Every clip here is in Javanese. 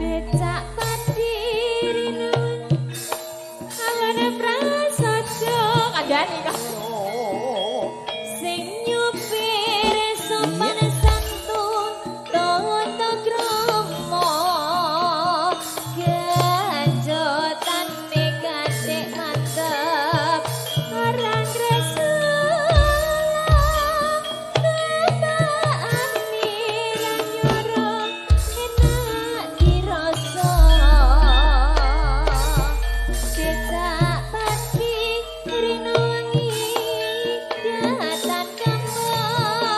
Becak padi rinun awane prasaja kandhani kok. Sing nyupir sopan santun tata krama ganjotane gandhek mantep ora ngresula tepakane ra nyoro enak dirasa. Becak padi rino wengi datan kembang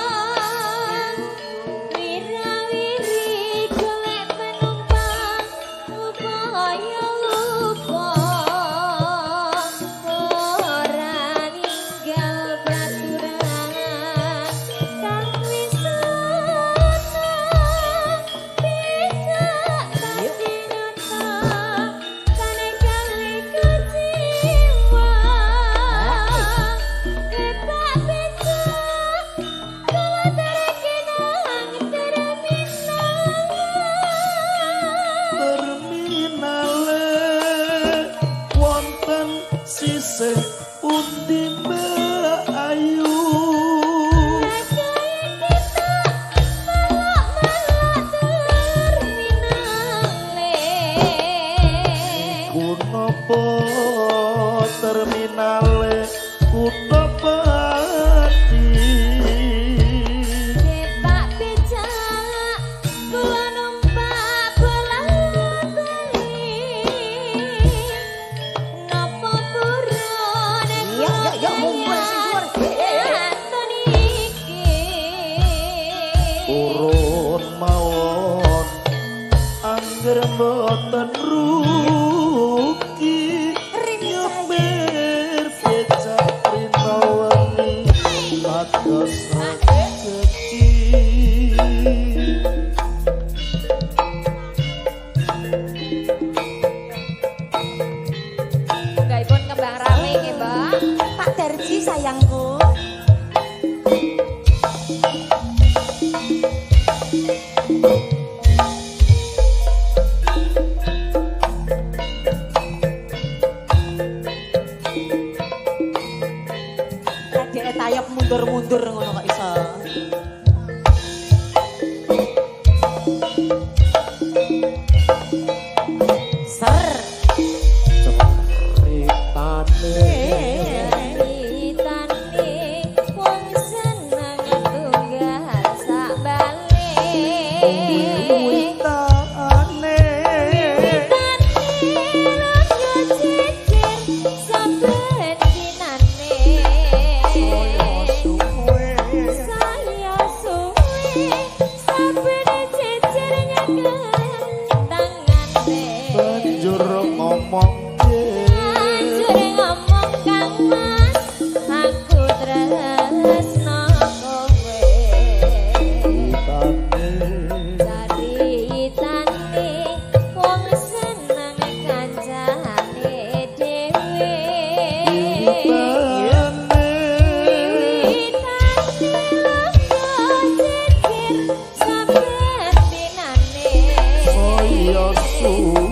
wirawiri golek penumpang upaya lupa ora ninggal peraturan kang wis ana. Becak padi nyata kane kali kecewa. Becak becak kula terke nang terminal. Terminale wonten sisih pundi Mbak Ayu? Kaya kita melok-melok terminale. Iku napa terminale kutha Pati? Becak becak kula numpak bola-bali. Napa purun Iya, iya, iya, mumpul sing dhuwur. katon iki? Purun mawon angger mboten rugi nyupir becak rino wengi pados rejeki. Munggahipun kembang rame nggih, Mbak. Pak Darji sayangku. Radeke tayop mundur-mundur ngono kok iso. Ser. Ceritane Ceritane wong seneng tunggal sak bale. Wiwitane Wiwitane longgo jejer saben dinane. Suwe Saya suwe saben jejer nyekel tangane. Banjur ngomong Banjur ngomong Kang Mas, aku tresno kowe. Caritane wong seneng kancane dhewe. Wiwitane longgo jejer saben dinane. Saya suwe